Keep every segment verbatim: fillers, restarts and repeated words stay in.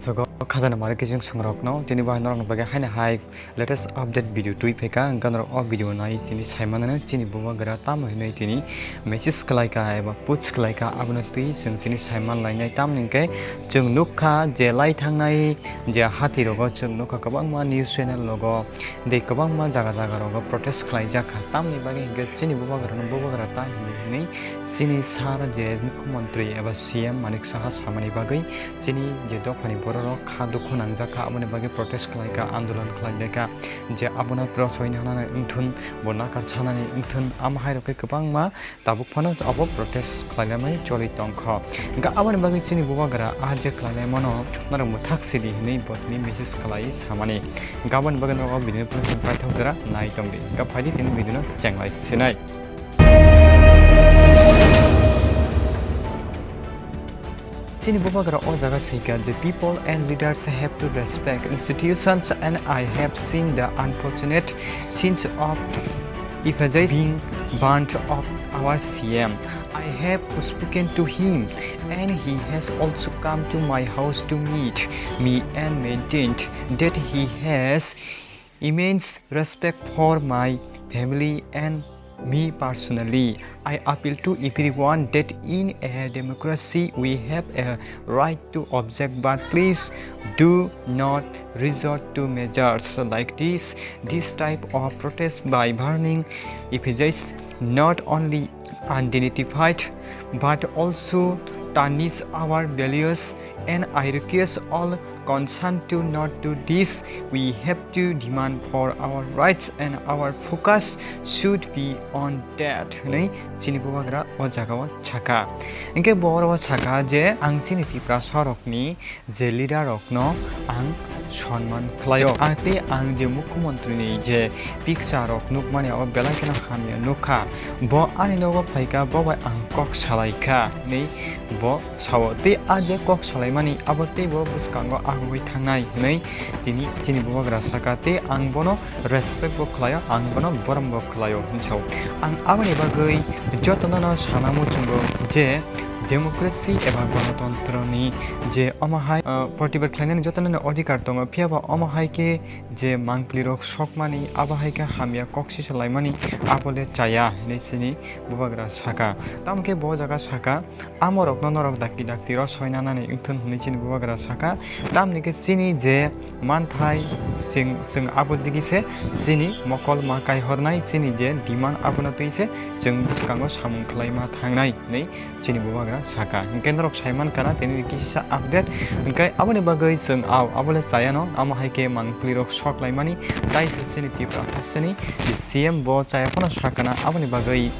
Sogo khajana mari kising songrokno tini bahai norokni bagwi haino hai latest update video twi phaikha, hwnkhe norok o video nai tini saimanano chini bubagra tamo hinwi tini message khlaikha eba post khlaikha, abono twi chwng tini saiman lainai. Tamni hwnkhe chwng nukha je lai thangnai je hati rogo chwng nukha kwbangma news channel rogo tei kwbangma jaga jaga rogo protest khlaijak kha, tamni bagwi hwnkhe chini bubagrano bubagra ta hinwi hinwi chini sar je mukhyamantri eba C M Manik Saha samani bagwi chini je dophani bororok kha dukhu nangjak kha, aboni bagwi protest khlai kha, andolon khlai lai kha, je abono rosoi nanani wngthun, bo nakar sanani wngthun, amo hai rok khe kwbangma tabuk phano abo protest khlai lamani choli tong kho. Hwnkhe aboni bagwi chini bubagra a je khlai laimano norok mwthak sidi hinwi bo tini message khlai samani. Hwnkhe aboni bagwi norok o video no paithak jora nai tongdi. Hwnkhe phaidi tini video no chenglai sinai. Chini bubagra o jaga sika je people and leaders have to respect institutions, and I have seen the unfortunate scenes of effigies being burned of our C M. I have spoken to him, and he has also come to my house to meet me and maintained that he has immense respect for my family and me personally. I appeal to everyone that in a democracy we have a right to object, but please do not resort to measures like this. This type of protest by burning effigies not only undignified but also tarnish our values, and I request all concerned to not do this. We have to demand for our rights and our focus should be on that, hwnwi chini bubagra o jaga o sakha. Hwnkhe bo oro sakha je ang chini Tiprasa rokni je leader rokno ang sonman khlaio. Ang tei ang je mukhyamantri ni je picture rok nukmani abo belai kheno hamya nukha. Bo ani nogo phaikha, bo bai ang kok salaikha hinwi bo sao. Tei a je kok salaimani abo tei bo bwskango agugwi thangnai hinwi tini chini bubagra sakha. Tei ang bono respect bo khlaio, ang bono borom bo khlaio hinwi sao. Ang aboni bagwi jotono no sana muchungo je democracy eba ganatantrani je omo hai, ah, protibad khlainani jotono no odhikar tongo, phiya ba omo hai khe je mangpili rok sokmani abo hai khe hamya kok sisa laimani abo le chaya hinwi chini bubagra sakha. Tamo khe bo jaga sakha, amorokno norok dakti dakti rosoi nanani wngthun hwnwi chini bubagra sakha. Tamni khe chini je manthai chwng, chwng abo digi se chini mokol ma kaihornai, chini je demand abono twi se chwng bwskango samung khlai ma thangnai hinwi chini bubagra sakha. Hwnkhe norok saiman kana tini kisisa update. Hwnkhe aboni bagwi chwng ao abo le chayano, amo hai khe mangpili rok sok laimani, tai se chini Tipra hasteni C M bo chaya phano sakana, aboni bagwi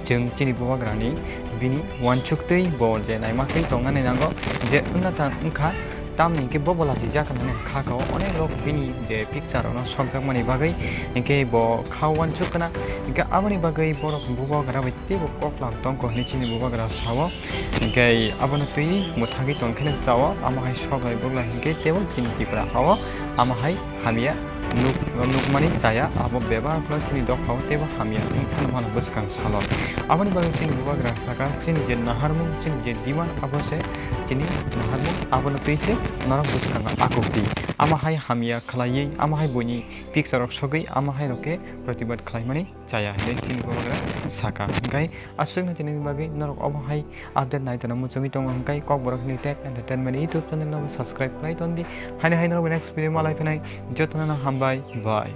chwng chini bubagrani bini uansuk twi bo je naima twi tongnani nango je wngna thang wngkha, tamni hwnkhe bo bo lachijak hinwi kha kao onek rok bini je picture rokno sokjakmani bagwi, hwnkhe bo kha uansuk khna, hwnkhe aboni bagwi borok bubagra bai teibo koklam tongkho hinwi chini bubagra sao, hwnkhe abono twi mwthangwi tongkheno chao, amo hai sok lai bwklai hwnkhe teibo chini Tipra hao amo hai hamya nuk-, nukmani chaya, abo bebak no chini dophao teibo hamya wngphano mano bwskang salo. Aboni bagwi chini bubagra saka, chini je naharmung, chini je demand, abo se chini naharmung, abono twi se norok bwskango akuk di. Amo hai hamya khlaiwi, amo hai buini picture rok sogwi, amo hai rok khe protibad khlaimani chaya hinwi chini bubagra saka. Hwnkhe aswkno tini bagwi norok omo hai update nai tongna muchungwi tongo hwnkhe Kokborok hinwi Tech Entertainment YouTube channel no subscribe khlai tondi. Haino hai norok next video malai phinai, jotono no hambai, bye.